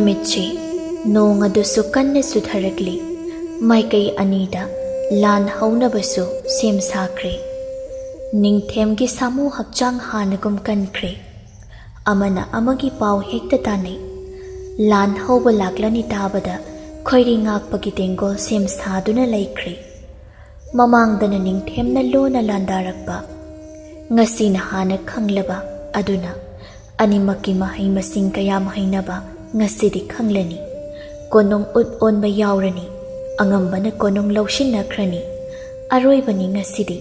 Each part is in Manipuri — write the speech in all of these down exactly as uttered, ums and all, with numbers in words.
ꯅꯨꯃꯤꯠꯁꯤ ꯅꯣꯡ ꯑꯗꯨꯁꯨ ꯀꯟꯅ ꯆꯨꯊꯔꯛꯂꯤ꯫ ꯃꯥꯏꯀꯩ ꯑꯅꯤꯗ ꯂꯥꯟ ꯍꯧꯅꯕꯁꯨ ꯁꯦꯝ ꯁꯥꯈ꯭ꯔꯦ꯫ ꯅꯤꯡꯊꯦꯝꯒꯤ ꯁꯥꯃꯨ ꯍꯛꯆꯥꯡ ꯍꯥꯟꯅꯒꯨꯝ ꯀꯟꯈ꯭ꯔꯦ꯫ ꯑꯃꯅ ꯑꯃꯒꯤ ꯄꯥꯎ ꯍꯦꯛꯇ ꯇꯥꯅꯩ꯫ ꯂꯥꯟ ꯍꯧꯕ ꯂꯥꯛꯂꯅꯤ ꯇꯥꯕꯗ ꯈꯣꯏꯔꯤ ꯉꯥꯛꯄꯒꯤ ꯇꯦꯡꯒꯣꯜ ꯁꯦꯝ ꯁꯥꯗꯨꯅ ꯂꯩꯈ꯭ꯔꯦ꯫ ꯃꯃꯥꯡꯗꯅ ꯅꯤꯡꯊꯦꯝꯅ ꯂꯣꯟꯅ ꯂꯥꯟꯗꯥꯔꯛꯄ, ꯉꯁꯤꯅ ꯍꯥꯟꯅ ꯈꯪꯂꯕ ꯑꯗꯨꯅ ꯑꯅꯤꯃꯛꯀꯤ ꯃꯍꯩ ꯃꯁꯤꯡ ꯀꯌꯥꯝ ꯍꯩꯅꯕ ꯉꯁꯤꯗꯤ ꯈꯪꯂꯅꯤ꯫ ꯀꯣꯅꯨꯡ ꯎꯠ ꯑꯣꯟꯕ ꯌꯥꯎꯔꯅꯤ꯫ ꯑꯉꯝꯕꯅ ꯀꯣꯅꯨꯡ ꯂꯧꯁꯤꯟꯅꯈ꯭ꯔꯅꯤ꯫ ꯑꯔꯣꯏꯕꯅꯤ ꯉꯁꯤꯗꯤ꯫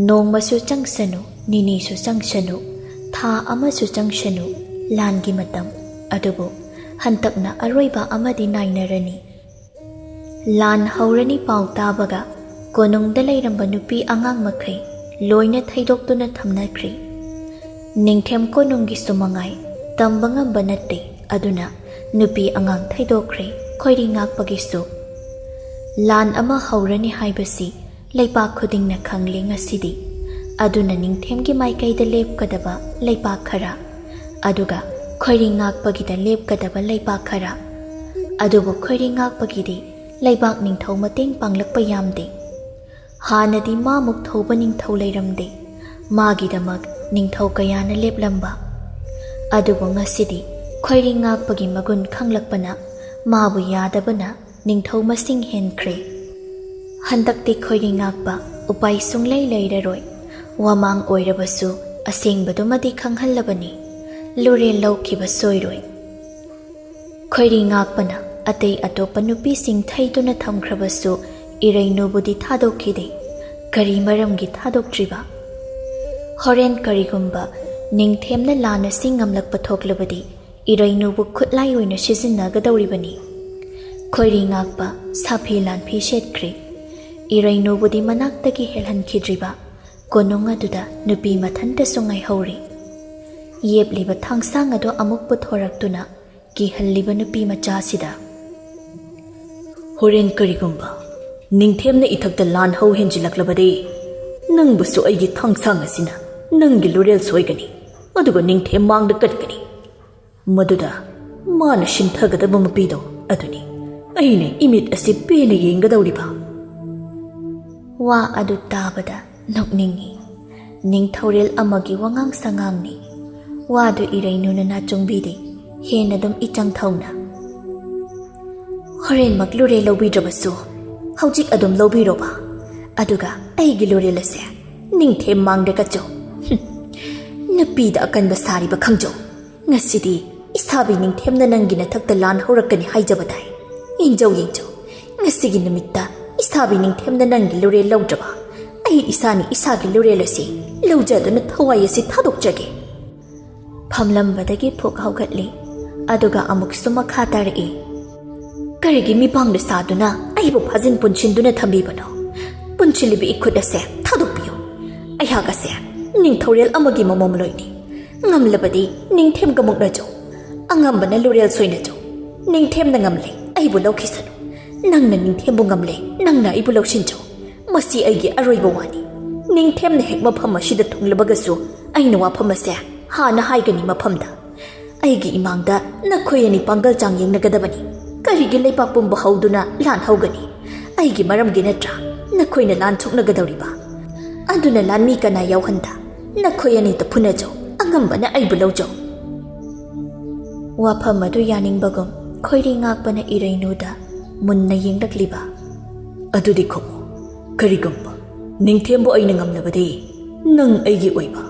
ꯅꯣꯡꯃꯁꯨ ꯆꯪꯁꯅꯨ, ꯅꯤꯅꯤꯁꯨ ꯆꯪꯁꯅꯨ, ꯊꯥ ꯑꯃꯁꯨ ꯆꯪꯁꯅꯨ, ꯂꯥꯟꯒꯤ ꯃꯇꯝ꯫ ꯑꯗꯨꯕꯨ ꯍꯟꯇꯛꯅ ꯑꯔꯣꯏꯕ ꯑꯃꯗꯤ ꯅꯥꯏꯅꯔꯅꯤ꯫ ꯂꯥꯟ ꯍꯧꯔꯅꯤ ꯄꯥꯎ ꯇꯥꯕꯒ ꯀꯣꯅꯨꯡꯗ ꯂꯩꯔꯝꯕ ꯅꯨꯄꯤ ꯑꯉꯥꯡ ꯃꯈꯩ ꯂꯣꯏꯅ ꯊꯩꯗꯣꯛꯇꯨꯅ ꯊꯝꯅꯈ꯭ꯔꯦ꯫ ꯅꯤꯡꯊꯦꯝ ꯀꯣꯅꯨꯡꯒꯤꯁꯨ ꯃꯉꯥꯏ ꯇꯝꯕ ꯉꯝꯕ ꯅꯠꯇꯦ, ꯑꯗꯨꯅ ꯅꯨꯄꯤ ꯑꯉꯥꯡ ꯊꯩꯗꯣꯛꯈ꯭ꯔꯦ꯫ ꯈꯣꯏꯔꯤ ꯉꯥꯛꯄꯒꯤꯁꯨ ꯂꯥꯟ ꯑꯃ ꯍꯧꯔꯅꯤ ꯍꯥꯏꯕꯁꯤ ꯂꯩꯄꯥꯛ ꯈꯨꯗꯤꯡꯅ ꯈꯪꯂꯦ ꯉꯁꯤꯗꯤ꯫ ꯑꯗꯨꯅ ꯅꯤꯡꯊꯦꯝꯒꯤ ꯃꯥꯏꯀꯩꯗ ꯂꯦꯞꯀꯗꯕ ꯂꯩꯄꯥꯛ ꯈꯔ, ꯑꯗꯨꯒ ꯈꯣꯏꯔꯤ ꯉꯥꯛꯄꯒꯤꯗ ꯂꯦꯞꯀꯗꯕ ꯂꯩꯄꯥꯛ ꯈꯔ꯫ ꯑꯗꯨꯕꯨ ꯈꯣꯏꯔꯤ ꯉꯥꯛꯄꯒꯤꯗꯤ ꯂꯩꯕꯥꯛ ꯅꯤꯡꯊꯧ ꯃꯇꯦꯡ ꯄꯥꯡꯂꯛꯄ ꯌꯥꯝꯗꯦ꯫ ꯍꯥꯟꯅꯗꯤ ꯃꯥꯃꯨꯛ ꯊꯧꯕ ꯅꯤꯡꯊꯧ ꯂꯩꯔꯝꯗꯦ꯫ ꯃꯥꯒꯤꯗꯃꯛ ꯅꯤꯡꯊꯧ ꯀꯌꯥꯅ ꯂꯦꯞꯂꯝꯕ꯫ ꯑꯗꯨꯕꯨ ꯉꯁꯤꯗꯤ ꯈꯣꯏꯔꯤ ꯉꯥꯛꯄꯒꯤ ꯃꯒꯨꯟ ꯈꯪꯂꯛꯄꯅ ꯃꯥꯕꯨ ꯌꯥꯗꯕꯅ ꯅꯤꯡꯊꯧ ꯃꯁꯤꯡ ꯍꯦꯟꯈ꯭ꯔꯦ꯫ ꯍꯟꯗꯛꯇꯤ ꯈꯣꯏꯔꯤ ꯉꯥꯛꯄ ꯎꯄꯥꯏ ꯁꯨꯡꯂꯩ ꯂꯩꯔꯔꯣꯏ꯫ ꯋꯥꯃꯥꯡ ꯑꯣꯏꯔꯕꯁꯨ ꯑꯁꯦꯡꯕꯗꯨꯃꯗꯤ ꯈꯪꯍꯜꯂꯕꯅꯤ꯫ ꯂꯨꯔꯦꯜ ꯂꯧꯈꯤꯕ ꯁꯣꯏꯔꯣꯏ꯫ ꯈꯣꯏꯔꯤ ꯉꯥꯛꯄꯅ ꯑꯇꯩ ꯑꯇꯣꯞꯄ ꯅꯨꯄꯤꯁꯤꯡ ꯊꯩꯗꯨꯅ ꯊꯝꯈ꯭ꯔꯕꯁꯨ ꯏꯔꯩꯅꯨꯕꯨꯗꯤ ꯊꯥꯗꯣꯛꯈꯤꯗꯦ꯫ ꯀꯔꯤ ꯃꯔꯝꯒꯤ ꯊꯥꯗꯣꯛꯇ꯭ꯔꯤꯕ? ꯍꯣꯔꯦꯟ ꯀꯔꯤꯒꯨꯝꯕ ꯅꯤꯡꯊꯦꯝꯅ ꯂꯥꯟ ꯑꯁꯤ ꯉꯝꯂꯛꯄ ꯊꯣꯛꯂꯕꯗꯤ ꯏꯔꯩꯅꯨꯕꯨ ꯈꯨꯠꯂꯥꯏ ꯑꯣꯏꯅ ꯁꯤꯖꯤꯟꯅꯒꯗꯧꯔꯤꯕꯅꯤ꯫ ꯈꯣꯏꯔꯤ ꯉꯥꯛꯄ ꯁꯥꯐꯤ ꯂꯥꯟꯐꯤ ꯁꯦꯠꯈ꯭ꯔꯦ꯫ ꯏꯔꯩꯅꯨꯕꯨꯗꯤ ꯃꯅꯥꯛꯇꯒꯤ ꯍꯦꯜꯍꯟꯈꯤꯗ꯭ꯔꯤꯕ ꯀꯣꯅꯨꯡ ꯑꯗꯨꯗ ꯅꯨꯄꯤ ꯃꯊꯟꯇꯁꯨ ꯉꯥꯏꯍꯧꯔꯤ꯫ ꯌꯦꯞꯂꯤꯕ ꯊꯥꯡꯁꯥꯡ ꯑꯗꯨ ꯑꯃꯨꯛ ꯄꯨꯊꯣꯔꯛꯇꯨꯅ ꯀꯤꯍꯜꯂꯤꯕ ꯅꯨꯄꯤ ꯃꯆꯥꯁꯤꯗ, "ꯍꯣꯔꯦꯟ ꯀꯔꯤꯒꯨꯝꯕ ꯅꯤꯡꯊꯦꯝꯅ ꯏꯊꯛꯇ ꯂꯥꯟ ꯍꯧ ꯍꯦꯟꯖꯤꯜꯂꯛꯂꯕꯗꯤ, ꯅꯪꯕꯨꯁꯨ ꯑꯩꯒꯤ ꯊꯥꯡꯁꯥꯡ ꯑꯁꯤꯅ ꯅꯪꯒꯤ ꯂꯨꯔꯦꯜ ꯁꯣꯏꯒꯅꯤ, ꯑꯗꯨꯒ ꯅꯤꯡꯊꯦꯝ ꯃꯥꯡꯗ ꯀꯠꯀꯅꯤ꯫ ꯃꯗꯨꯗ ꯃꯥꯅ ꯁꯤꯟꯊꯒꯗꯕ ꯃꯄꯤꯗꯣ ꯑꯗꯨꯅꯤ ꯑꯩꯅ ꯏꯃꯤꯠ ꯑꯁꯤ ꯄꯦꯟꯅ ꯌꯦꯡꯒꯗꯧꯔꯤꯕ꯫ ꯋꯥ ꯑꯗꯨ ꯇꯥꯕꯗ ꯅꯣꯛꯅꯤꯡꯉꯤ꯫ ꯅꯤꯡꯊꯧꯔꯦꯜ ꯑꯃꯒꯤ ꯋꯥꯉꯥꯡ ꯁꯉꯥꯡꯅꯤ꯫ ꯋꯥꯗꯨ ꯏꯔꯩꯅꯨꯅ ꯅꯥꯆꯣꯡꯕꯤꯗꯦ꯫ ꯍꯦꯟꯅ ꯑꯗꯨꯝ ꯏꯆꯪ ꯊꯧꯅ, "ꯍꯣꯔꯦꯟꯃꯛ ꯂꯨꯔꯦ ꯂꯧꯕꯤꯗ꯭ꯔꯕꯁꯨ, ꯍꯧꯖꯤꯛ ꯑꯗꯨꯝ ꯂꯧꯕꯤꯔꯣꯕ꯫ ꯑꯗꯨꯒ ꯑꯩꯒꯤ ꯂꯨꯔꯦꯜ ꯑꯁꯦ ꯅꯤꯡꯊꯦꯝ ꯃꯥꯡꯗ ꯀꯠꯆꯧ꯫ ꯍꯨꯝ, ꯅꯨꯄꯤꯗ ꯑꯀꯟꯕ ꯁꯥꯔꯤꯕ ꯈꯪꯖꯧ꯫ ꯉꯁꯤꯗꯤ ꯏꯁꯥꯕꯤ ꯅꯤꯡꯊꯦꯝꯅ ꯅꯪꯒꯤ ꯅꯊꯛꯇ ꯂꯥꯟ ꯍꯧꯔꯛꯀꯅꯤ ꯍꯥꯏꯖꯕ ꯇꯥꯏ꯫ ꯌꯦꯡꯖꯧ, ꯌꯦꯡꯖꯧ, ꯉꯁꯤꯒꯤ ꯅꯨꯃꯤꯠꯇ ꯏꯁꯥꯕꯤ ꯅꯤꯡꯊꯦꯝꯅ ꯅꯪꯒꯤ ꯂꯨꯔꯦꯜ ꯂꯧꯗ꯭ꯔꯕ, ꯑꯩ ꯏꯁꯥꯅꯤ ꯏꯁꯥꯒꯤ ꯂꯨꯔꯦꯜ ꯑꯁꯤ ꯂꯧꯖꯗꯨꯅ ꯊꯋꯥꯏ ꯑꯁꯤ ꯊꯥꯗꯣꯛꯆꯒꯦ꯫" ꯐꯝꯂꯝꯕꯗꯒꯤ ꯐꯨꯛ ꯍꯧꯒꯠꯂꯤ꯫ ꯑꯗꯨꯒ ꯑꯃꯨꯛꯁꯨ ꯃꯈꯥ ꯇꯥꯔꯛꯏ꯫ "ꯀꯔꯤꯒꯤ ꯃꯤꯄꯥꯡꯗ ꯁꯥꯗꯨꯅ ꯑꯩꯕꯨ ꯐꯥꯖꯤꯟ ꯄꯨꯟꯁꯤꯟꯗꯨꯅ ꯊꯝꯕꯤꯕꯅꯣ? ꯄꯨꯟꯁꯤꯜꯂꯤꯕ ꯏꯈꯨꯠ ꯑꯁꯦ ꯊꯥꯗꯣꯛꯄꯤꯌꯨ꯫ ꯑꯩꯍꯥꯛ ꯑꯁꯦ ꯅꯤꯡꯊꯧꯔꯦꯜ ꯑꯃꯒꯤ ꯃꯃꯣꯝꯂꯣꯏꯅꯤ꯫ ꯉꯝꯂꯕꯗꯤ ꯅꯤꯡꯊꯦꯝꯒ ꯃꯨꯛꯅꯖꯧ꯫ ꯑꯉꯝꯕꯅ ꯂꯨꯔꯦꯜ ꯁꯣꯏꯅꯖꯧ꯫ ꯅꯤꯡꯊꯦꯝꯅ ꯉꯝꯂꯦ, ꯑꯩꯕꯨ ꯂꯧꯈꯤꯁꯅꯨ꯫ ꯅꯪꯅ ꯅꯤꯡꯊꯦꯝꯕꯨ ꯉꯝꯂꯦ, ꯅꯪꯅ ꯑꯩꯕꯨ ꯂꯧꯁꯤꯟꯖꯧ꯫ ꯃꯁꯤ ꯑꯩꯒꯤ ꯑꯔꯣꯏꯕ ꯋꯥꯅꯤ꯫ ꯅꯤꯡꯊꯦꯝꯅ ꯍꯦꯛ ꯃꯐꯝ ꯑꯁꯤꯗ ꯊꯨꯡꯂꯕꯒꯁꯨ ꯑꯩꯅ ꯋꯥꯐꯝ ꯑꯁꯦ ꯍꯥꯟꯅ ꯍꯥꯏꯒꯅꯤ ꯃꯐꯝꯗ꯫ ꯑꯩꯒꯤ ꯏꯃꯥꯡꯗ ꯅꯈꯣꯏ ꯑꯅꯤ ꯄꯥꯡꯒꯜ ꯆꯥꯡ ꯌꯦꯡꯅꯒꯗꯕꯅꯤ꯫ ꯀꯔꯤꯒꯤ ꯂꯩꯕꯥꯛ ꯄꯨꯝꯕ ꯍꯧꯗꯨꯅ ꯂꯥꯟ ꯍꯧꯒꯅꯤ? ꯑꯩꯒꯤ ꯃꯔꯝꯒꯤ ꯅꯠꯇ꯭ꯔꯥ ꯅꯈꯣꯏꯅ ꯂꯥꯟ ꯁꯣꯛꯅꯒꯗꯧꯔꯤꯕ? ꯑꯗꯨꯅ ꯂꯥꯟꯃꯤ ꯀꯅꯥ ꯌꯥꯎꯍꯟꯗ ꯅꯈꯣꯏ ꯑꯅꯤꯗ ꯐꯨꯅꯖꯧ, ꯑꯉꯝꯕꯅ ꯑꯩꯕꯨ ꯂꯧꯖꯧ꯫" ꯋꯥꯐꯝ ꯑꯗꯨ ꯌꯥꯅꯤꯡꯕꯒꯨꯝ ꯈꯣꯏꯔꯤ ꯉꯥꯛꯄꯅ ꯏꯔꯩꯅꯨꯗ ꯃꯨꯟꯅ ꯌꯦꯡꯂꯛꯂꯤꯕ꯫ "ꯑꯗꯨꯗꯤ ꯈꯨꯝꯃꯨ, ꯀꯔꯤꯒꯨꯝꯕ ꯅꯤꯡꯊꯦꯝꯕꯨ ꯑꯩꯅ ꯉꯝꯂꯕꯗꯤ ꯅꯪ ꯑꯩꯒꯤ ꯑꯣꯏꯕ,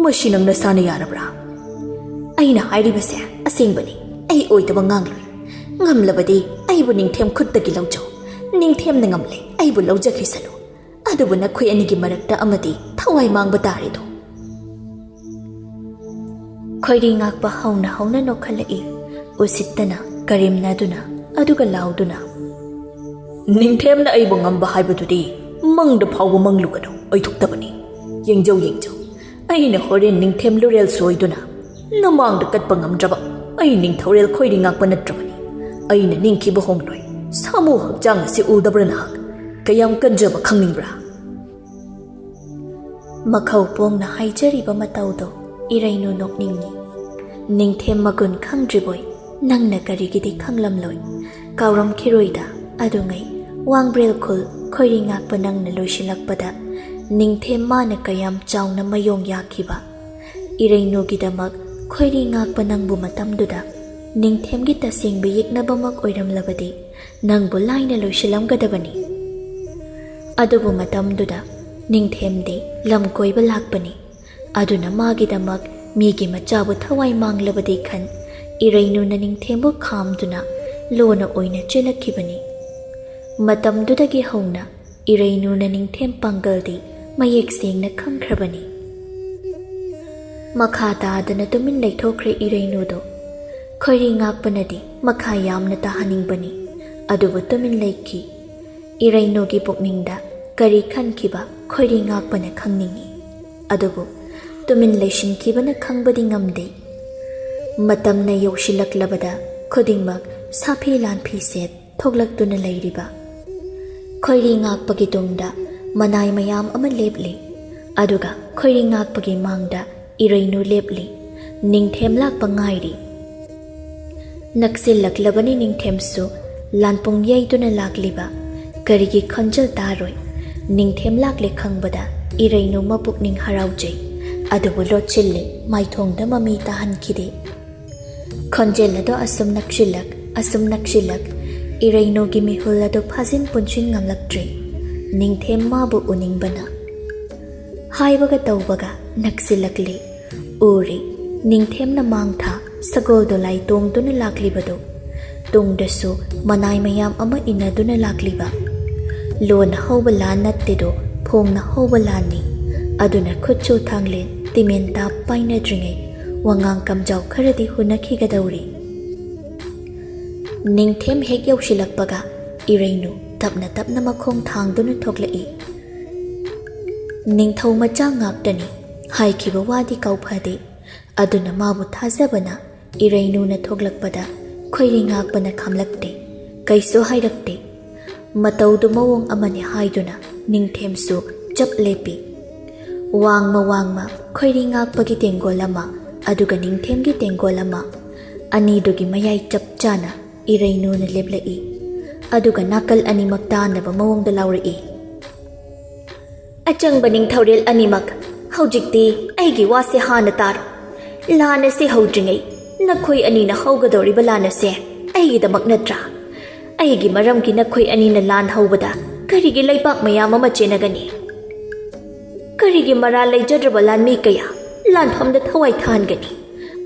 ꯃꯁꯤ ꯅꯪ ꯅꯁꯥꯅ ꯌꯥꯔꯕ꯭ꯔꯥ?" "ꯑꯩꯅ ꯍꯥꯏꯔꯤꯕꯁꯦ ꯑꯁꯦꯡꯕꯅꯤ, ꯑꯩ ꯑꯣꯏꯗꯕ ꯉꯥꯡꯂꯣꯏ꯫ ꯉꯝꯂꯕꯗꯤ ꯑꯩꯕꯨ ꯅꯤꯡꯊꯦꯝ ꯈꯨꯠꯇꯒꯤ ꯂꯧꯖꯧ꯫ ꯅꯤꯡꯊꯦꯝꯅ ꯉꯝꯂꯦ, ꯑꯩꯕꯨ ꯂꯧꯖꯈꯤꯁꯅꯨ꯫ ꯑꯗꯨꯕꯨ ꯅꯈꯣꯏ ꯑꯅꯤꯒꯤ ꯃꯔꯛꯇ ꯑꯃꯗꯤ ꯊꯋꯥꯏ ꯃꯥꯡꯕ ꯇꯥꯔꯦꯗꯣ꯫" ꯈꯣꯏꯔꯤ ꯉꯥꯛꯄ ꯍꯧꯅ ꯍꯧꯅ ꯅꯣꯛꯈꯠꯂꯛꯏ, ꯎꯁꯤꯠꯇꯅ ꯀꯔꯦꯝꯅꯗꯨꯅ, ꯑꯗꯨꯒ ꯂꯥꯎꯗꯨꯅ, "ꯅꯤꯡꯊꯦꯝꯅ ꯑꯩꯕꯨ ꯉꯝꯕ ꯍꯥꯏꯕꯗꯨꯗꯤ ꯃꯪꯗ ꯐꯥꯎꯕ ꯃꯪꯂꯨꯒꯅꯨ, ꯑꯣꯏꯊꯣꯛꯇꯕꯅꯤ꯫ ꯌꯦꯡꯖꯧ, ꯌꯦꯡꯖꯧ, ꯑꯩꯅ ꯍꯣꯔꯦꯟ ꯅꯤꯡꯊꯦꯝ ꯂꯨꯔꯦꯜ ꯁꯣꯏꯗꯨꯅ ꯅꯃꯥꯡꯗ ꯀꯠꯄ ꯉꯝꯗ꯭ꯔꯕ ꯑꯩ ꯅꯤꯡꯊꯧꯔꯦꯜ ꯈꯣꯏꯔꯤ ꯉꯥꯛꯄ ꯅꯠꯇ꯭ꯔꯕꯅꯤ꯫ ꯑꯩꯅ ꯅꯤꯡꯈꯤꯕ ꯍꯣꯡꯂꯣꯏ꯫ ꯁꯥꯃꯨ ꯍꯛꯆꯥꯡ ꯑꯁꯤ ꯎꯗꯕ꯭ꯔꯥ ꯅꯍꯥꯛ? ꯀꯌꯥꯝ ꯀꯟꯖꯕ ꯈꯪꯅꯤꯡꯕ꯭ꯔꯥ?" ꯃꯈꯧ ꯄꯣꯡꯅ ꯍꯥꯏꯖꯔꯤꯕ ꯃꯇꯧꯗꯣ ꯏꯔꯩꯅꯨ ꯅꯣꯛꯅꯤꯡꯉꯤ꯫ ꯅꯤꯡꯊꯦꯝ ꯃꯒꯨꯟ ꯈꯪꯗ꯭ꯔꯤꯕꯣꯏ? ꯅꯪꯅ ꯀꯔꯤꯒꯤꯗꯤ ꯈꯪꯂꯝꯂꯣꯏ, ꯀꯥꯎꯔꯝꯈꯤꯔꯣꯏꯗ꯫ ꯑꯗꯨꯉꯩ ꯋꯥꯡꯕ꯭ꯔꯦꯜ ꯈꯨꯜ ꯈꯣꯏꯔꯤ ꯉꯥꯛꯄ ꯅꯪꯅ ꯂꯣꯏꯁꯤꯜꯂꯛꯄꯗ ꯅꯤꯡꯊꯦꯝ ꯃꯥꯅ ꯀꯌꯥꯝ ꯆꯥꯎꯅ ꯃꯌꯣꯡ ꯌꯥꯈꯤꯕ꯫ ꯏꯔꯩꯅꯨꯒꯤꯗꯃꯛ ꯈꯣꯏꯔꯤ ꯉꯥꯛꯄ ꯅꯪꯕꯨ ꯃꯇꯝꯗꯨꯗ ꯅꯤꯡꯊꯦꯝꯒꯤ ꯇꯁꯦꯡꯕ ꯌꯦꯛꯅꯕꯃꯛ ꯑꯣꯏꯔꯝꯂꯕꯗꯤ ꯅꯪꯕꯨ ꯂꯥꯏꯅ ꯂꯣꯏꯁꯤꯜꯂꯝꯒꯗꯕꯅꯤ꯫ ꯑꯗꯨꯕꯨ ꯃꯇꯝꯗꯨꯗ ꯅꯤꯡꯊꯦꯝꯗꯤ ꯂꯝ ꯀꯣꯏꯕ ꯂꯥꯛꯄꯅꯤ꯫ ꯑꯗꯨꯅ ꯃꯥꯒꯤꯗꯃꯛ ꯃꯤꯒꯤ ꯃꯆꯥꯕꯨ ꯊꯋꯥꯏ ꯃꯥꯡꯂꯕꯗꯤ ꯈꯟ ꯏꯔꯩꯅꯨꯅ ꯅꯤꯡꯊꯦꯝꯕꯨ ꯈꯥꯝꯗꯨꯅ ꯂꯣꯅ ꯑꯣꯏꯅ ꯆꯦꯜꯂꯛꯈꯤꯕꯅꯤ꯫ ꯃꯇꯝꯗꯨꯗꯒꯤ ꯍꯧꯅ ꯏꯔꯩꯅꯨꯅ ꯅꯤꯡꯊꯦꯝ ꯄꯥꯡꯒꯜꯗꯤ ꯃꯌꯦꯛ ꯁꯦꯡꯅ ꯈꯪꯈ꯭ꯔꯕꯅꯤ꯫ ꯃꯈꯥ ꯇꯥꯗꯅ ꯇꯨꯃꯤꯟ ꯂꯩꯊꯣꯛꯈ꯭ꯔꯦ ꯏꯔꯩꯅꯨꯗꯣ꯫ ꯈꯣꯏꯔꯤ ꯉꯥꯛꯄꯅꯗꯤ ꯃꯈꯥ ꯌꯥꯝꯅ ꯇꯥꯍꯟꯅꯤꯡꯕꯅꯤ, ꯑꯗꯨꯕꯨ ꯇꯨꯃꯤꯟ ꯂꯩꯈꯤ꯫ ꯏꯔꯩꯅꯨꯒꯤ ꯄꯨꯛꯅꯤꯡꯗ ꯀꯔꯤ ꯈꯟꯈꯤꯕ ꯈꯣꯏꯔꯤ ꯉꯥꯛꯄꯅ ꯈꯪꯅꯤꯡꯏ꯫ ꯑꯗꯨꯕꯨ ꯇꯨꯃꯤꯟ ꯂꯩꯁꯤꯟꯈꯤꯕꯅ ꯈꯪꯕꯗꯤ ꯉꯝꯗꯦ꯫ ꯃꯇꯝꯅ ꯌꯧꯁꯤꯜꯂꯛꯂꯕꯗ ꯈꯨꯗꯤꯡꯃꯛ ꯁꯥꯐꯤ ꯂꯥꯟꯐꯤ ꯁꯦꯠ ꯊꯣꯛꯂꯛꯇꯨꯅ ꯂꯩꯔꯤꯕ꯫ ꯈꯣꯏꯔꯤ ꯉꯥꯛꯄꯒꯤ ꯇꯨꯡꯗ ꯃꯅꯥꯏ ꯃꯌꯥꯝ ꯑꯃ ꯂꯦꯞꯂꯤ, ꯑꯗꯨꯒ ꯈꯣꯏꯔꯤ ꯉꯥꯛꯄꯒꯤ ꯃꯥꯡꯗ ꯏꯔꯩꯅꯨ ꯂꯦꯞꯂꯤ꯫ ꯅꯤꯡꯊꯦꯝ ꯂꯥꯛꯄ ꯉꯥꯏꯔꯤ꯫ ꯅꯛꯁꯤꯜꯂꯛꯂꯕꯅꯤ ꯅꯤꯡꯊꯦꯝꯁꯨ ꯂꯥꯟꯄꯨꯡ ꯌꯩꯗꯨꯅ ꯂꯥꯛꯂꯤꯕ꯫ ꯀꯔꯤꯒꯤ ꯈꯣꯟꯖꯦꯜ ꯇꯥꯔꯣꯏ? ꯅꯤꯡꯊꯦꯝ ꯂꯥꯛꯂꯦ ꯈꯪꯕꯗ ꯏꯔꯩꯅꯨ ꯃꯄꯨꯛꯅꯤꯡ ꯍꯔꯥꯎꯖꯩ, ꯑꯗꯨꯕꯨ ꯂꯣꯠꯁꯤꯜꯂꯤ, ꯃꯥꯏꯊꯣꯡꯗ ꯃꯃꯤ ꯇꯥꯍꯟꯈꯤꯗꯦ꯫ ꯈꯣꯟꯖꯦꯜ ꯑꯗꯣ ꯑꯁꯨꯝ ꯅꯛꯁꯤꯜꯂꯛ, ꯑꯁꯨꯝ ꯅꯛꯁꯤꯜꯂꯛ, ꯏꯔꯩꯅꯨꯒꯤ ꯃꯤꯍꯨꯜ ꯑꯗꯨ ꯐꯥꯖꯤꯟ ꯄꯨꯟꯁꯤꯟ ꯉꯝꯂꯛꯇ꯭ꯔꯦ꯫ ꯅꯤꯡꯊꯦꯝ ꯃꯥꯕꯨ ꯎꯅꯤꯡꯕꯅ꯫ ꯍꯥꯏꯕꯒ ꯇꯧꯕꯒ ꯅꯛꯁꯤꯜꯂꯛꯂꯤ꯫ ꯎꯔꯤ, ꯅꯤꯡꯊꯦꯝꯅ ꯃꯥꯡ ꯊꯥ ꯁꯒꯣꯜꯗꯣ ꯂꯥꯏ ꯇꯣꯡꯗꯨꯅ ꯂꯥꯛꯂꯤꯕꯗꯨ꯫ ꯇꯨꯡꯗꯁꯨ ꯃꯅꯥꯏ ꯃꯌꯥꯝ ꯑꯃ ꯏꯟꯅꯗꯨꯅ ꯂꯥꯛꯂꯤꯕ꯫ ꯂꯣꯟꯅ ꯍꯧꯕ ꯂꯥꯟ ꯅꯠꯇꯦꯗꯣ, ꯐꯣꯡꯅ ꯍꯧꯕ ꯂꯥꯟꯅꯤ꯫ ꯑꯗꯨꯅ ꯈꯨꯠꯁꯨ ꯊꯥꯡꯂꯦꯟ ꯇꯤꯃꯦꯟ ꯇꯥꯞ ꯄꯥꯏꯅꯗ꯭ꯔꯤꯉꯩ ꯋꯥꯉꯥꯡ ꯀꯝꯖꯥꯎ ꯈꯔꯗꯤ ꯍꯨꯟꯅꯈꯤꯒꯗꯧꯔꯤ꯫ ꯅꯤꯡꯊꯦꯝ ꯍꯦꯛ ꯌꯧꯁꯤꯜꯂꯛꯄꯒ ꯏꯔꯩꯅꯨ ꯇꯞꯅ ꯇꯞꯅ ꯃꯈꯣꯡ ꯊꯥꯡꯗꯨꯅ ꯊꯣꯛꯂꯛꯏ꯫ ꯅꯤꯡꯊꯧ ꯃꯆꯥ ꯉꯥꯛꯇꯅꯤ ꯍꯥꯏꯈꯤꯕ ꯋꯥꯗꯤ ꯀꯥꯎꯐꯗꯦ꯫ ꯑꯗꯨꯅ ꯃꯥꯕꯨ ꯊꯥꯖꯕꯅ ꯏꯔꯩꯅꯨꯅ ꯊꯣꯛꯂꯛꯄꯗ ꯈꯣꯏꯔꯤ ꯉꯥꯛꯄꯅ ꯈꯥꯝꯂꯛꯇꯦ, ꯀꯩꯁꯨ ꯍꯥꯏꯔꯛꯇꯦ꯫ ꯃꯇꯧꯗꯨ ꯃꯑꯣꯡ ꯑꯃꯅꯤ ꯍꯥꯏꯗꯨꯅ ꯅꯤꯡꯊꯦꯝꯁꯨ ꯆꯞ ꯂꯦꯞꯄꯤ꯫ ꯋꯥꯡꯃ ꯋꯥꯡꯃ ꯈꯣꯏꯔꯤ ꯉꯥꯛꯄꯒꯤ ꯇꯦꯡꯒꯣꯜ ꯑꯃ, ꯑꯗꯨꯒ ꯅꯤꯡꯊꯦꯝꯒꯤ ꯇꯦꯡꯒꯣꯜ ꯑꯃ꯫ ꯑꯅꯤꯗꯨꯒꯤ ꯃꯌꯥꯏ ꯆꯞ ꯆꯥꯅ ꯏꯔꯩꯅꯨꯅ ꯂꯦꯞꯂꯛꯏ, ꯑꯗꯨꯒ ꯅꯥꯀꯜ ꯑꯅꯤꯃꯛ ꯇꯥꯅꯕ ꯃꯑꯣꯡꯗ ꯂꯥꯎꯔꯛꯏ, "ꯑꯆꯪꯕ ꯅꯤꯡꯊꯧꯔꯦꯜ ꯑꯅꯤꯃꯛ, ꯍꯧꯖꯤꯛꯇꯤ ꯑꯩꯒꯤ ꯋꯥꯁꯦ ꯍꯥꯟꯅ ꯇꯥꯔꯣ꯫ ꯂꯥꯟ ꯑꯁꯤ ꯍꯧꯗ꯭ꯔꯤꯉꯩ ꯅꯈꯣꯏ ꯑꯅꯤꯅ ꯍꯧꯒꯗꯧꯔꯤꯕ ꯂꯥꯟ ꯑꯁꯦ ꯑꯩꯒꯤꯗꯃꯛ ꯅꯠꯇ꯭ꯔꯥ? ꯑꯩꯒꯤ ꯃꯔꯝꯒꯤ ꯅꯈꯣꯏ ꯑꯅꯤꯅ ꯂꯥꯟ ꯍꯧꯕꯗ ꯀꯔꯤꯒꯤ ꯂꯩꯕꯥꯛ ꯃꯌꯥꯝ ꯑꯃ ꯆꯦꯟꯅꯒꯅꯤ? ꯀꯔꯤꯒꯤ ꯃꯔꯥꯜ ꯂꯩꯖꯗ꯭ꯔꯕ ꯂꯥꯟꯃꯤ ꯀꯌꯥ ꯂꯥꯟꯐꯝꯗ ꯊꯋꯥꯏ ꯊꯥꯍꯟꯒꯅꯤ?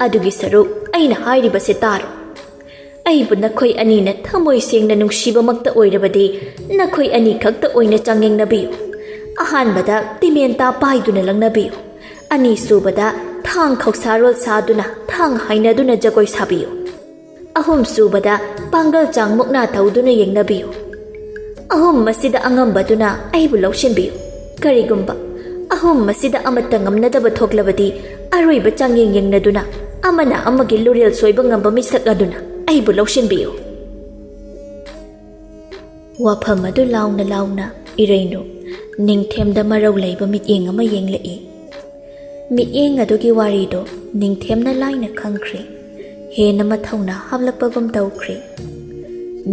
ꯑꯗꯨꯒꯤ ꯁꯔꯨꯛ ꯑꯩꯅ ꯍꯥꯏꯔꯤꯕꯁꯦ ꯇꯥꯔꯣ꯫ ꯑꯩꯕꯨ ꯅꯈꯣꯏ ꯑꯅꯤꯅ ꯊꯃꯣꯏ ꯁꯦꯡꯅ ꯅꯨꯡꯁꯤꯕꯃꯛꯇ ꯑꯣꯏꯔꯕꯗꯤ ꯅꯈꯣꯏ ꯑꯅꯤ ꯈꯛꯇ ꯑꯣꯏꯅ ꯆꯥꯡꯌꯦꯡꯅꯕꯤꯌꯨ꯫ ꯑꯍꯥꯟꯕꯗ ꯇꯤꯃꯦꯟꯇꯥ ꯄꯥꯏꯗꯨꯅ ꯂꯪꯅꯕꯤꯌꯨ꯫ ꯑꯅꯤꯁꯨꯕꯗ ꯊꯥꯡ ꯈꯧꯁꯥꯔꯣꯜ ꯁꯥꯗꯨꯅ ꯊꯥꯡ ꯍꯥꯏꯅꯗꯨꯅ ꯖꯒꯣꯏ ꯁꯥꯕꯤꯌꯨ꯫ ꯑꯍꯨꯝꯁꯨꯕꯗ ꯄꯥꯡꯒꯜ ꯆꯥꯡ ꯃꯨꯛꯅꯥ ꯇꯧꯗꯨꯅ ꯌꯦꯡꯅꯕꯤꯌꯨ꯫ ꯑꯍꯨꯝ ꯑꯁꯤꯗ ꯑꯉꯝꯕꯗꯨꯅ ꯑꯩꯕꯨ ꯂꯧꯁꯤꯟꯕꯤꯌꯨ꯫ ꯀꯔꯤꯒꯨꯝꯕ ꯑꯍꯨꯝ ꯑꯁꯤꯗ ꯑꯃꯠꯇ ꯉꯝꯅꯗꯕ ꯊꯣꯛꯂꯕꯗꯤ, ꯑꯔꯣꯏꯕ ꯆꯥꯡꯌꯦꯡ ꯌꯦꯡꯅꯗꯨꯅ ꯑꯃꯅ ꯑꯃꯒꯤ ꯂꯨꯔꯦꯜ ꯁꯣꯏꯕ ꯉꯝꯕ ꯃꯤꯁꯛ ꯑꯗꯨꯅ ꯑꯩꯕꯨ ꯂꯧꯁꯤꯟꯕꯤꯌꯨ꯫" ꯋꯥꯐꯝ ꯑꯗꯨ ꯂꯥꯎꯅ ꯂꯥꯎꯅ ꯏꯔꯩꯅꯨ ꯅꯤꯡꯊꯦꯝꯗ ꯃꯔꯧ ꯂꯩꯕ ꯃꯤꯠꯌꯦꯡ ꯑꯃ ꯌꯦꯡꯂꯛꯏ꯫ ꯃꯤꯠꯌꯦꯡ ꯑꯗꯨꯒꯤ ꯋꯥꯔꯤꯗꯣ ꯅꯤꯡꯊꯦꯝꯅ ꯂꯥꯏꯅ ꯈꯪꯈ꯭ꯔꯦ꯫ ꯍꯦꯟꯅ ꯃꯊꯧꯅꯥ ꯍꯥꯞꯂꯛꯄꯒꯨꯝ ꯇꯧꯈ꯭ꯔꯦ꯫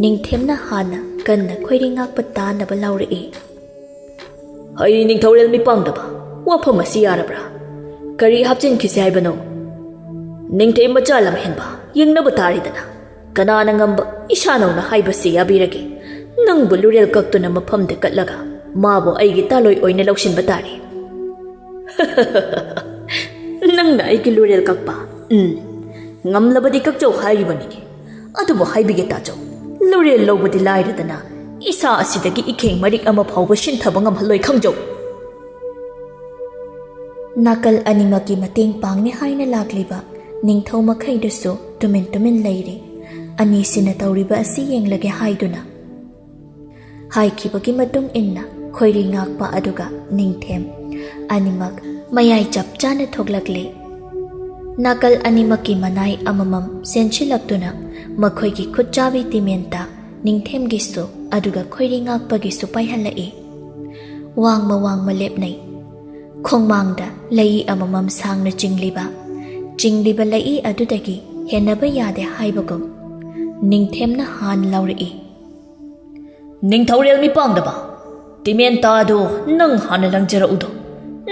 ꯅꯤꯡꯊꯦꯝꯅ ꯍꯥꯟꯅ ꯀꯟꯅ ꯈꯣꯏꯔꯤ ꯉꯥꯛꯄ ꯇꯥꯅꯕ ꯂꯥꯎꯔꯛꯏ꯫ "ꯍꯩ ꯅꯤꯡꯊꯧꯔꯦꯜ ꯃꯤꯄꯥꯡꯗꯕ, ꯋꯥꯐꯝ ꯑꯁꯤ ꯌꯥꯔꯕ꯭ꯔꯥ? ꯀꯔꯤ ꯍꯥꯞꯆꯤꯟꯈꯤꯁꯤ ꯍꯥꯏꯕꯅꯣ? ꯅꯤꯡꯊꯦꯝ ꯃꯆꯥ ꯂꯝꯍꯦꯟꯕ ꯌꯦꯡꯅꯕ ꯇꯥꯔꯦꯗꯅ꯫ ꯀꯅꯥꯅ ꯉꯝꯕ ꯏꯁꯥꯅꯧꯅ ꯍꯥꯏꯕꯁꯤ ꯌꯥꯕꯤꯔꯒꯦ꯫ ꯅꯪꯕꯨ ꯂꯨꯔꯦꯜ ꯀꯛꯇꯨꯅ ꯃꯐꯝꯗ ꯀꯠꯂꯒ ꯃꯥꯕꯨ ꯑꯩꯒꯤ ꯇꯥꯂꯣꯏ ꯑꯣꯏꯅ ꯂꯧꯁꯤꯟꯕ ꯇꯥꯔꯦ꯫" "ꯅꯪꯅ ꯑꯩꯒꯤ ꯂꯨꯔꯦꯜ ꯀꯛꯄ? ꯎꯝ, ꯉꯝꯂꯕꯗꯤ ꯀꯛꯆꯧ ꯍꯥꯏꯔꯤꯕꯅꯤꯅꯦ꯫ ꯑꯗꯨꯕꯨ ꯍꯥꯏꯕꯤꯒꯦ ꯇꯥꯖꯧ, ꯂꯨꯔꯦꯜ ꯂꯧꯕꯗꯤ ꯂꯥꯏꯔꯗꯅ, ꯏꯁꯥ ꯑꯁꯤꯗꯒꯤ ꯏꯈꯦꯡ ꯃꯔꯤꯛ ꯑꯃ ꯐꯥꯎꯕ ꯁꯤꯟꯊꯕ ꯉꯝꯍꯜꯂꯣꯏ ꯈꯪꯖꯧ꯫" ꯅꯥꯀꯜ ꯑꯅꯤꯃꯛꯀꯤ ꯃꯇꯦꯡ ꯄꯥꯡꯅꯤ ꯍꯥꯏꯅ ꯂꯥꯛꯂꯤꯕ ꯅꯤꯡꯊꯧ ꯃꯈꯩꯗꯨꯁꯨ ꯇꯨꯃꯤꯟ ꯇꯨꯃꯤꯟ ꯂꯩꯔꯤ꯫ ꯑꯅꯤꯁꯤꯅ ꯇꯧꯔꯤꯕ ꯑꯁꯤ ꯌꯦꯡꯂꯒꯦ ꯍꯥꯏꯗꯨꯅ ꯍꯥꯏꯈꯤꯕꯒꯤ ꯃꯇꯨꯡ ꯏꯟꯅ ꯈꯣꯏꯔꯤ ꯉꯥꯛꯄ ꯑꯗꯨꯒ ꯅꯤꯡꯊꯦꯝ ꯑꯅꯤꯃꯛ ꯃꯌꯥꯏ ꯆꯞ ꯆꯥꯅ ꯊꯣꯛꯂꯛꯂꯤ꯫ ꯅꯥꯀꯜ ꯑꯅꯤꯃꯛꯀꯤ ꯃꯅꯥꯏ ꯑꯃꯃꯝ ꯆꯦꯟꯁꯤꯜꯂꯛꯇꯨꯅ ꯃꯈꯣꯏꯒꯤ ꯈꯨꯠꯆꯥꯕꯤ ꯇꯤꯃꯦꯟꯇ ꯅꯤꯡꯊꯦꯝꯒꯤꯁꯨ ꯑꯗꯨꯒ ꯈꯣꯏꯔꯤ ꯉꯥꯛꯄꯒꯤꯁꯨ ꯄꯥꯏꯍꯜꯂꯛꯏ꯫ ꯋꯥꯡꯃ ꯋꯥꯡꯃ ꯂꯦꯞꯅꯩ꯫ ꯈꯣꯡꯃꯥꯡꯗ ꯂꯩꯏ ꯑꯃꯃꯝ ꯁꯥꯡꯅ ꯆꯤꯡꯂꯤꯕ, ꯆꯤꯡꯂꯤꯕ ꯂꯩꯏ ꯑꯗꯨꯗꯒꯤ ꯍꯦꯟꯅꯕ ꯌꯥꯗꯦ ꯍꯥꯏꯕꯒꯨꯝ ꯅꯤꯡꯊꯦꯝꯅ ꯍꯥꯟ ꯂꯥꯎꯔꯛꯏ꯫ "ꯅꯤꯡꯊꯧꯔꯦꯜ ꯃꯤꯄꯥꯡꯗꯕ, ꯇꯤꯃꯦꯟ ꯇꯥꯗꯨ ꯅꯪ ꯍꯥꯟꯅ ꯂꯪꯖꯔꯛꯎꯗꯣ꯫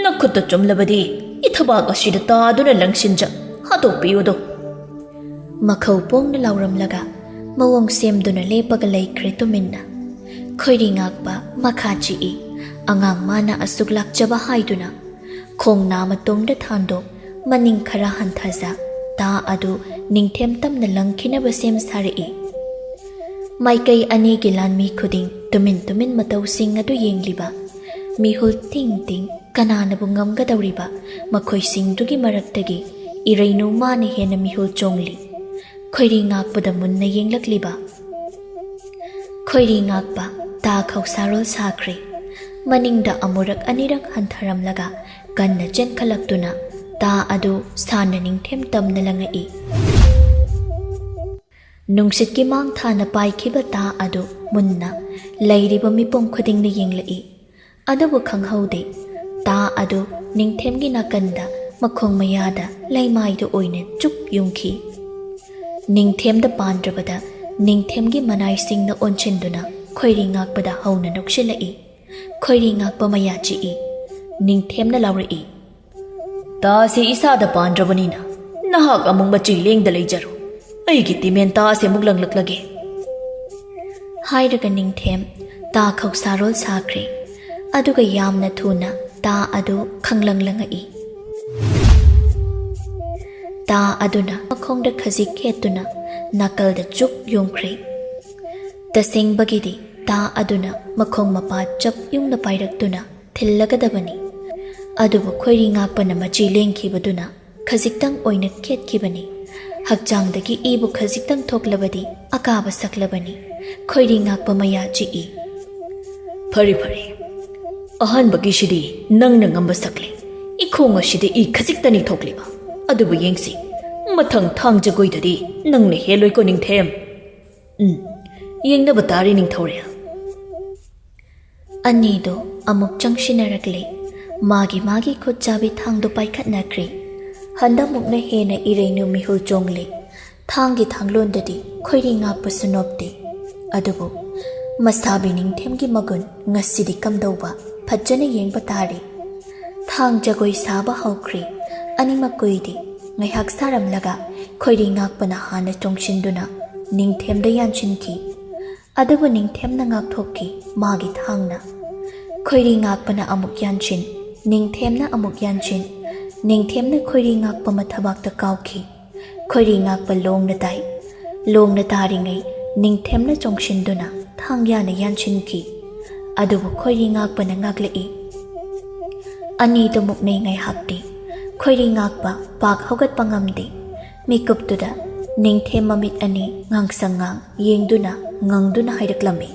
ꯅꯈꯨꯠꯇ ꯆꯨꯝꯂꯕꯗꯤ ꯏꯊꯕꯥꯛ ꯑꯁꯤꯗ ꯇꯥꯗꯨꯅ ꯂꯪꯁꯤꯟꯖ ꯍꯥꯠꯇꯣꯛꯄꯤꯌꯨꯗꯣ꯫" ꯃꯈꯧ ꯄꯣꯡꯅ ꯂꯥꯎꯔꯝꯂꯒ ꯃꯑꯣꯡ ꯁꯦꯝꯗꯨꯅ ꯂꯦꯞꯄꯒ ꯂꯩꯈ꯭ꯔꯦ ꯇꯨꯃꯤꯟꯅ꯫ ꯈꯣꯏꯔꯤ ꯉꯥꯛꯄ ꯃꯈꯥ ꯆꯤꯛꯏ꯫ ꯑꯉꯥꯡ ꯃꯥꯅ ꯑꯁꯨꯛ ꯂꯥꯛꯆꯕ ꯍꯥꯏꯗꯨꯅ ꯈꯣꯡ ꯅꯥꯃ ꯇꯣꯡꯗ ꯊꯥꯡꯗꯣꯛ ꯃꯅꯤꯡ ꯈꯔ ꯍꯟꯊꯖ ꯇꯥ ꯑꯗꯨ ꯅꯤꯡꯊꯦꯝ ꯇꯝꯅ ꯂꯪꯈꯤꯅꯕ ꯁꯦꯝ ꯁꯥꯔꯛꯏ꯫ ꯃꯥꯏꯀꯩ ꯑꯅꯤꯒꯤ ꯂꯥꯟꯃꯤ ꯈꯨꯗꯤꯡ ꯇꯨꯃꯤꯟ ꯇꯨꯃꯤꯟ ꯃꯇꯧꯁꯤꯡ ꯑꯗꯨ ꯌꯦꯡꯂꯤꯕ ꯃꯤꯍꯨꯜ ꯇꯤꯡ ꯇꯤꯡ ꯀꯅꯥꯅꯕꯨ ꯉꯝꯒꯗꯧꯔꯤꯕ ꯃꯈꯣꯏꯁꯤꯡꯗꯨꯒꯤ ꯃꯔꯛꯇꯒꯤ ꯏꯔꯩꯅꯨ ꯃꯥꯅ ꯍꯦꯟꯅ ꯃꯤꯍꯨꯜ ꯆꯣꯡꯂꯤ꯫ ꯈꯣꯏꯔꯤ ꯉꯥꯛꯄꯗ ꯃꯨꯟꯅ ꯌꯦꯡꯂꯛꯂꯤꯕ꯫ ꯈꯣꯏꯔꯤ ꯉꯥꯛꯄ ꯇꯥ ꯈꯧꯁꯥꯔꯣꯜ ꯁꯥꯈ꯭ꯔꯦ꯫ ꯃꯅꯤꯡꯗ ꯑꯃꯨꯔꯛ ꯑꯅꯤꯔꯛ ꯍꯟꯊꯔꯝꯂꯒ ꯀꯟꯅ ꯆꯦꯟꯈꯠꯂꯛꯇꯨꯅ ꯇꯥ ꯑꯗꯨ ꯁꯥꯟꯅ ꯅꯤꯡꯊꯦꯝ ꯇꯝꯅ ꯂꯪꯉꯛꯏ꯫ ꯅꯨꯡꯁꯤꯠꯀꯤ ꯃꯥꯡ ꯊꯥꯅ ꯄꯥꯏꯈꯤꯕ ꯇꯥ ꯑꯗꯨ ꯃꯨꯟꯅ ꯂꯩꯔꯤꯕ ꯃꯤꯄꯨꯝ ꯈꯨꯗꯤꯡꯅ ꯌꯦꯡꯂꯛꯏ꯫ ꯑꯗꯨꯕꯨ ꯈꯪꯍꯧꯗꯦ, ꯇꯥ ꯑꯗꯨ ꯅꯤꯡꯊꯦꯝꯒꯤ ꯅꯥꯀꯟꯗ ꯃꯈꯣꯡ ꯃꯌꯥꯗ ꯂꯩꯃꯥꯏꯗ ꯑꯣꯏꯅ ꯆꯨꯞ ꯌꯨꯡꯈꯤ꯫ ꯅꯤꯡꯊꯦꯝꯗ ꯄꯥꯟꯗ꯭ꯔꯕꯗ ꯅꯤꯡꯊꯦꯝꯒꯤ ꯃꯅꯥꯏꯁꯤꯡꯅ ꯑꯣꯟꯁꯤꯟꯗꯨꯅ ꯈꯣꯏꯔꯤ ꯉꯥꯛꯄꯗ ꯍꯧꯅ ꯅꯣꯛꯁꯤꯜꯂꯛꯏ꯫ ꯈꯣꯏꯔꯤ ꯉꯥꯛꯄ ꯃꯌꯥ ꯆꯤꯛꯏ꯫ ꯅꯤꯡꯊꯦꯝꯅ ꯂꯥꯎꯔꯛꯏ, "ꯇꯥꯁꯤ ꯏꯁꯥꯗ ꯄꯥꯟꯗ꯭ꯔꯕꯅꯤꯅ ꯅꯍꯥꯛ ꯑꯃꯨꯛ ꯃꯆꯤ ꯂꯦꯡꯗ ꯂꯩꯖꯔꯣ꯫ ꯑꯩꯒꯤ ꯇꯤꯃꯦꯟ ꯇꯥꯁꯤ ꯑꯃꯨꯛ ꯂꯪꯂꯛꯂꯒꯦ꯫" ꯍꯥꯏꯔꯒ ꯅꯤꯡꯊꯦꯝ ꯇꯥ ꯈꯧꯁꯥꯔꯣꯜ ꯁꯥꯈ꯭ꯔꯦ꯫ ꯑꯗꯨꯒ ꯌꯥꯝꯅ ꯊꯨꯅ ꯇꯥ ꯑꯗꯨ ꯈꯪꯂꯪ ꯂꯪꯉꯛꯏ꯫ ꯇꯥ ꯑꯗꯨꯅ ꯃꯈꯣꯡꯗ ꯈꯖꯤꯛ ꯈꯦꯠꯇꯨꯅ ꯅꯥꯀꯜꯗ ꯆꯨꯞ ꯌꯨꯡꯈ꯭ꯔꯦ꯫ ꯇꯁꯦꯡꯕꯒꯤꯗꯤ ꯇꯥ ꯑꯗꯨꯅ ꯃꯈꯣꯡ ꯃꯄꯥ ꯆꯞ ꯌꯨꯡꯅ ꯄꯥꯏꯔꯛꯇꯨꯅ ꯊꯤꯜꯂꯒꯗꯕꯅꯤ꯫ ꯑꯗꯨꯕꯨ ꯈꯣꯏꯔꯤ ꯉꯥꯛꯄꯅ ꯃꯆꯤ ꯂꯦꯡꯈꯤꯕꯗꯨꯅ ꯈꯖꯤꯛꯇꯪ ꯑꯣꯏꯅ ꯈꯦꯠꯈꯤꯕꯅꯤ꯫ ꯍꯛꯆꯥꯡꯗꯒꯤ ꯏꯕꯨ ꯈꯖꯤꯛꯇꯪ ꯊꯣꯛꯂꯕꯗꯤ ꯑꯀꯥꯕ ꯁꯛꯂꯕꯅꯤ꯫ ꯈꯣꯏꯔꯤ ꯉꯥꯛꯄ ꯃꯌꯥ ꯆꯤꯛꯏ꯫ "ꯐꯔꯦ, ꯐꯔꯦ꯫ ꯑꯍꯥꯟꯕꯒꯤꯁꯤꯗꯤ ꯅꯪꯅ ꯉꯝꯕ ꯁꯛꯂꯦ꯫ ꯏꯈꯣꯡ ꯑꯁꯤꯗ ꯏ ꯈꯖꯤꯛꯇꯅꯤ ꯊꯣꯛꯂꯤꯕ꯫ ꯑꯗꯨꯕꯨ ꯌꯦꯡꯁꯤ, ꯃꯊꯪ ꯊꯥꯡ ꯖꯒꯣꯏꯗꯗꯤ ꯅꯪꯅ ꯍꯦꯜꯂꯣꯏꯀꯣ, ꯅꯤꯡꯊꯦꯝ꯫ ꯎꯝ, ꯌꯦꯡꯅꯕ ꯇꯥꯔꯦ, ꯅꯤꯡꯊꯧꯔꯦꯜ꯫" ꯑꯅꯤꯗꯣ ꯑꯃꯨꯛ ꯆꯪꯁꯤꯟꯅꯔꯛꯂꯦ꯫ ꯃꯥꯒꯤ ꯃꯥꯒꯤ ꯈꯨꯠꯆꯥꯕꯤ ꯊꯥꯡꯗꯣ ꯄꯥꯏꯈꯠꯅꯈ꯭ꯔꯦ꯫ ꯍꯟꯗꯛꯃꯨꯛꯅ ꯍꯦꯟꯅ ꯏꯔꯩꯅꯨ ꯃꯤꯍꯨꯜ ꯆꯣꯡꯂꯦ꯫ ꯊꯥꯡꯒꯤ ꯊꯥꯡꯂꯣꯟꯗꯗꯤ ꯈꯣꯏꯔꯤ ꯉꯥꯛꯄꯁꯨ ꯅꯣꯞꯇꯦ꯫ ꯑꯗꯨꯕꯨ ꯃꯁꯥꯕꯤ ꯅꯤꯡꯊꯦꯝꯒꯤ ꯃꯒꯨꯟ ꯉꯁꯤꯗꯤ ꯀꯝꯗꯧꯕ? ꯐꯖꯅ ꯌꯦꯡꯕ ꯇꯥꯔꯦ꯫ ꯊꯥꯡ ꯖꯒꯣꯏ ꯁꯥꯕ ꯍꯧꯈ꯭ꯔꯦ꯫ ꯑꯅꯤꯃꯛ ꯀꯨꯏꯗꯦ꯫ ꯉꯥꯏꯍꯥꯛ ꯁꯥꯔꯝꯂꯒ ꯈꯣꯏꯔꯤ ꯉꯥꯛꯄꯅ ꯍꯥꯟꯅ ꯆꯣꯡꯁꯤꯟꯗꯨꯅ ꯅꯤꯡꯊꯦꯝꯗ ꯌꯥꯟꯁꯤꯟꯈꯤ꯫ ꯑꯗꯨꯕꯨ ꯅꯤꯡꯊꯦꯝꯅ ꯉꯥꯛꯊꯣꯛꯈꯤ ꯃꯥꯒꯤ ꯊꯥꯡꯅ꯫ ꯈꯣꯏꯔꯤ ꯉꯥꯛꯄꯅ ꯑꯃꯨꯛ ꯌꯥꯟꯁꯤꯟ, ꯅꯤꯡꯊꯦꯝꯅ ꯑꯃꯨꯛ ꯌꯥꯟꯁꯤꯟ, ꯅꯤꯡꯊꯦꯝꯅ ꯈꯣꯏꯔꯤ ꯉꯥꯛꯄ ꯃꯊꯕꯥꯛꯇ ꯀꯥꯎꯈꯤ꯫ ꯈꯣꯏꯔꯤ ꯉꯥꯛꯄ ꯂꯣꯡꯅ ꯇꯥꯏ꯫ ꯂꯣꯡꯅ ꯇꯥꯔꯤꯉꯩ ꯅꯤꯡꯊꯦꯝꯅ ꯆꯣꯡꯁꯤꯟꯗꯨꯅ ꯊꯥꯡ ꯌꯥꯅ ꯌꯥꯟꯁꯤꯟꯈꯤ꯫ ꯑꯗꯨꯕꯨ ꯈꯣꯏꯔꯤ ꯉꯥꯛꯄꯅ ꯉꯥꯛꯂꯛꯏ꯫ ꯑꯅꯤꯗꯨ ꯃꯨꯛꯅꯩ ꯉꯥꯏꯍꯥꯛꯇꯤ꯫ ꯈꯣꯏꯔꯤ ꯉꯥꯛꯄ ꯄꯥꯛ ꯍꯧꯒꯠꯄ ꯉꯝꯗꯦ꯫ ꯃꯤꯀꯨꯞꯇꯨꯗ ꯅꯤꯡꯊꯦꯝ ꯃꯃꯤꯠ ꯑꯅꯤ ꯉꯥꯡꯁꯪ ꯉꯥꯡ ꯌꯦꯡꯗꯨꯅ ꯉꯪꯗꯨꯅ ꯍꯥꯏꯔꯛꯂꯝꯃꯤ꯫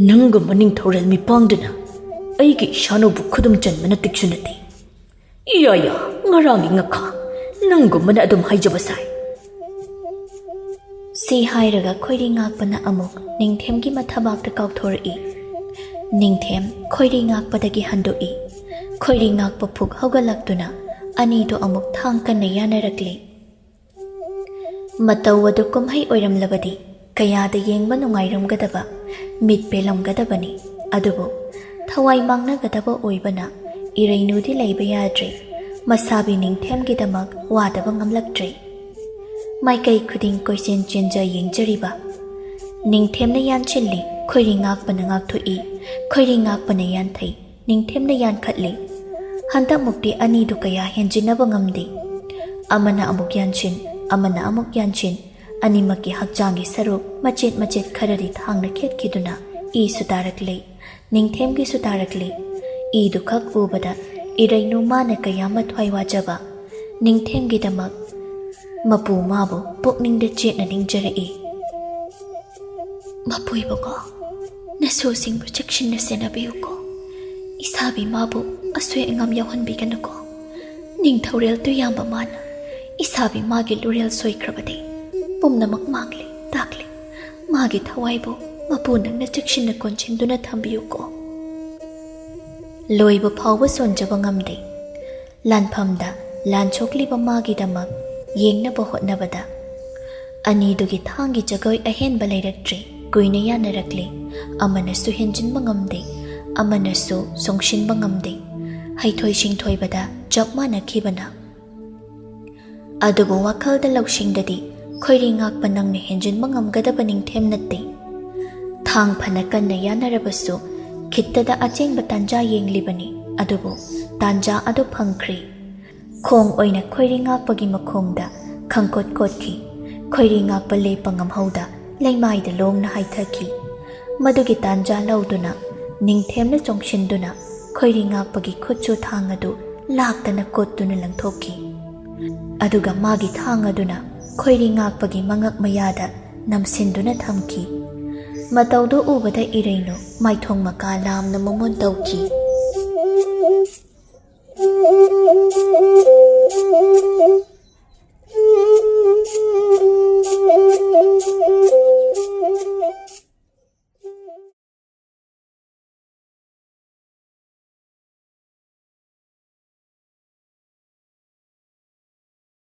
"ꯅꯪꯒꯨꯝꯕ ꯅꯤꯡꯊꯧꯔꯦꯜ ꯃꯤꯄꯥꯡꯗꯨꯅ ꯑꯩꯒꯤ ꯏꯁꯥꯅꯧꯕꯨ ꯈꯨꯗꯨꯝ ꯆꯟꯕ ꯅꯇꯤꯛꯁꯨ ꯅꯠꯇꯦ꯫ ꯏꯌꯥ ꯌꯥ, ꯉꯔꯥꯡꯒꯤ ꯉꯥꯈꯥ, ꯅꯪꯒꯨꯝꯕꯅ ꯑꯗꯨꯝ ꯍꯥꯏꯖꯕ ꯁꯥꯏ꯫" ꯁꯤ ꯍꯥꯏꯔꯒ ꯈꯣꯏꯔꯤ ꯉꯥꯛꯄꯅ ꯑꯃꯨꯛ ꯅꯤꯡꯊꯦꯝꯒꯤ ꯃꯊꯕꯥꯛꯇ ꯀꯥꯎꯊꯣꯔꯛꯏ꯫ ꯅꯤꯡꯊꯦꯝ ꯈꯣꯏꯔꯤ ꯉꯥꯛꯄꯗꯒꯤ ꯍꯟꯗꯣꯛꯏ꯫ ꯈꯣꯏꯔꯤ ꯉꯥꯛꯄ ꯐꯨꯛ ꯍꯧꯒꯠꯂꯛꯇꯨꯅ ꯑꯅꯤꯗꯨ ꯑꯃꯨꯛ ꯊꯥꯡ ꯀꯟꯅ ꯌꯥꯅꯔꯛꯂꯤ꯫ ꯃꯇꯧ ꯑꯗꯨ ꯀꯨꯝꯍꯩ ꯑꯣꯏꯔꯝꯂꯕꯗꯤ ꯀꯌꯥꯗ ꯌꯦꯡꯕ ꯅꯨꯡꯉꯥꯏꯔꯝꯒꯗꯕ, ꯃꯤꯠ ꯄꯦꯜꯂꯝꯒꯗꯕꯅꯤ꯫ ꯑꯗꯨꯕꯨ ꯊꯋꯥꯏ ꯃꯥꯡꯅꯒꯗꯕ ꯑꯣꯏꯕꯅ ꯏꯔꯩꯅꯨꯗꯤ ꯂꯩꯕ ꯌꯥꯗ꯭ꯔꯦ꯫ ꯃꯁꯥꯕꯤ ꯅꯤꯡꯊꯦꯝꯒꯤꯗꯃꯛ ꯋꯥꯗꯕ ꯉꯝꯂꯛꯇ꯭ꯔꯦ꯫ ꯃꯥꯏꯀꯩ ꯈꯨꯗꯤꯡ ꯀꯣꯏꯆꯦꯟ ꯆꯦꯟꯖ ꯌꯦꯡꯖꯔꯤꯕ꯫ ꯅꯤꯡꯊꯦꯝꯅ ꯌꯥꯟꯁꯤꯜꯂꯤ, ꯈꯣꯏꯔꯤ ꯉꯥꯛꯄꯅ ꯉꯥꯛꯊꯣꯛꯏ, ꯈꯣꯏꯔꯤ ꯉꯥꯛꯄꯅ ꯌꯥꯟꯊꯩ, ꯅꯤꯡꯊꯦꯝꯅ ꯌꯥꯟꯈꯠꯂꯤ꯫ ꯍꯟꯗꯛꯃꯨꯛꯇꯤ ꯑꯅꯤꯗꯨ ꯀꯌꯥ ꯍꯦꯟꯖꯤꯟꯅꯕ ꯉꯝꯗꯦ꯫ ꯑꯃꯅ ꯑꯃꯨꯛ ꯌꯥꯟꯁꯤꯟ, ꯑꯃꯅ ꯑꯃꯨꯛ ꯌꯥꯟꯁꯤꯟ, ꯑꯅꯤꯃꯛꯀꯤ ꯍꯛꯆꯥꯡꯒꯤ ꯁꯔꯨꯛ ꯃꯆꯦꯠ ꯃꯆꯦꯠ ꯈꯔꯗꯤ ꯊꯥꯡꯅ ꯈꯦꯠꯈꯤꯗꯨꯅ ꯏꯁꯨ ꯇꯥꯔꯛꯂꯦ, ꯅꯤꯡꯊꯦꯝꯒꯤꯁꯨ ꯇꯥꯔꯛꯂꯦ꯫ ꯏꯗꯨ ꯈꯛ ꯎꯕꯗ ꯏꯔꯩꯅꯨ ꯃꯥꯅ ꯀꯌꯥ ꯃꯊ꯭ꯋꯥꯏ ꯋꯥꯖꯕ꯫ ꯅꯤꯡꯊꯦꯝꯒꯤꯗꯃꯛ ꯃꯄꯨ ꯃꯥꯕꯨ ꯄꯨꯛꯅꯤꯡꯗ ꯆꯦꯠꯅ ꯅꯤꯡꯖꯔꯛꯏ꯫ "ꯃꯄꯨ ꯏꯕꯨꯡꯉꯣ, ꯅꯁꯨꯁꯤꯡꯕꯨ ꯆꯦꯛꯁꯤꯟꯅ ꯁꯦꯟꯅꯕꯤꯌꯨꯀꯣ꯫ ꯏꯁꯥꯕꯤ ꯃꯥꯕꯨ ꯑꯁꯣꯏ ꯑꯉꯥꯝ ꯌꯥꯎꯍꯟꯕꯤꯒꯅꯨꯀꯣ꯫ ꯅꯤꯡꯊꯧꯔꯦꯜ ꯇꯨꯌꯥꯝꯕ ꯃꯥꯅ ꯏꯁꯥꯕꯤ ꯃꯥꯒꯤ ꯂꯨꯔꯦꯜ ꯁꯣꯏꯈ꯭ꯔꯕꯗꯤ ꯄꯨꯝꯅꯃꯛ ꯃꯥꯡꯂꯦ, ꯇꯥꯛꯂꯦ꯫ ꯃꯥꯒꯤ ꯊꯋꯥꯏꯕꯨ ꯃꯄꯨ ꯅꯪꯅ ꯆꯦꯛꯁꯤꯟꯅ ꯀꯣꯟꯁꯤꯟꯗꯨꯅ ꯊꯝꯕꯤꯌꯨꯀꯣ꯫" ꯂꯣꯏꯕ ꯐꯥꯎꯕ ꯁꯣꯟꯖꯕ ꯉꯝꯗꯦ꯫ ꯂꯥꯟꯐꯝꯗ ꯂꯥꯟ ꯁꯣꯛꯂꯤꯕ ꯃꯥꯒꯤꯗꯃꯛ ꯌꯦꯡꯅꯕ ꯍꯣꯠꯅꯕꯗ ꯑꯅꯤꯗꯨꯒꯤ ꯊꯥꯡꯒꯤ ꯖꯒꯣꯏ ꯑꯍꯦꯟꯕ ꯂꯩꯔꯛꯇ꯭ꯔꯦ꯫ ꯀꯨꯏꯅ ꯌꯥꯅꯔꯛꯂꯦ꯫ ꯑꯃꯅꯁꯨ ꯍꯦꯟꯖꯤꯟꯕ ꯉꯝꯗꯦ, ꯑꯃꯅꯁꯨ ꯆꯣꯡꯁꯤꯟꯕ ꯉꯝꯗꯦ꯫ ꯍꯩꯊꯣꯏ ꯁꯤꯡꯊꯣꯏꯕꯗ ꯆꯞ ꯃꯥꯟꯅꯈꯤꯕꯅ꯫ ꯑꯗꯨꯕꯨ ꯋꯥꯈꯜꯗ ꯂꯧꯁꯤꯡꯗꯗꯤ ꯈꯣꯏꯔꯤ ꯉꯥꯛꯄ ꯅꯪꯅ ꯍꯦꯟꯖꯤꯟꯕ ꯉꯝꯒꯗꯕ ꯅꯤꯡꯊꯦꯝ ꯅꯠꯇꯦ꯫ ꯊꯥꯡ ꯐꯅ ꯀꯟꯅ ꯌꯥꯅꯔꯕꯁꯨ ꯈꯤꯠꯇꯗ ꯑꯆꯦꯡꯕ ꯇꯥꯟꯖꯥ ꯌꯦꯡꯂꯤꯕꯅꯤ꯫ ꯑꯗꯨꯕꯨ ꯇꯥꯟꯖꯥ ꯑꯗꯨ ꯐꯪꯈ꯭ꯔꯦ꯫ ꯈꯣꯡ ꯑꯣꯏꯅ ꯈꯣꯏꯔꯤ ꯉꯥꯛꯄꯒꯤ ꯃꯈꯣꯡꯗ ꯈꯪꯀꯣꯠ ꯀꯣꯠꯈꯤ꯫ ꯈꯣꯏꯔꯤ ꯉꯥꯛꯄ ꯂꯦꯞꯄ ꯉꯝꯍꯧꯗ ꯂꯩꯃꯥꯏꯗ ꯂꯣꯡꯅ ꯍꯥꯏꯊꯈꯤ꯫ ꯃꯗꯨꯒꯤ ꯇꯥꯟꯖꯥ ꯂꯧꯗꯨꯅ ꯅꯤꯡꯊꯦꯝꯅ ꯆꯣꯡꯁꯤꯟꯗꯨꯅ ꯈꯣꯏꯔꯤ ꯉꯥꯛꯄꯒꯤ ꯈꯨꯠꯁꯨ ꯊꯥꯡ ꯑꯗꯨ ꯂꯥꯛꯇꯅ ꯀꯣꯠꯇꯨꯅ ꯂꯪꯊꯣꯛꯈꯤ꯫ ꯑꯗꯨꯒ ꯃꯥꯒꯤ ꯊꯥꯡ ꯑꯗꯨꯅ ꯈꯣꯏꯔꯤ ꯉꯥꯛꯄꯒꯤ ꯃꯉꯛ ꯃꯌꯥꯗ ꯅꯝꯁꯤꯟꯗꯨꯅ ꯊꯝꯈꯤ꯫ ꯃꯇꯧꯗꯨ ꯎꯕꯗ ꯏꯔꯩꯅꯨ ꯃꯥꯏꯊꯣꯡ ꯃꯀꯥ ꯂꯥꯝꯅ ꯃꯃꯣꯟ ꯇꯧꯈꯤ꯫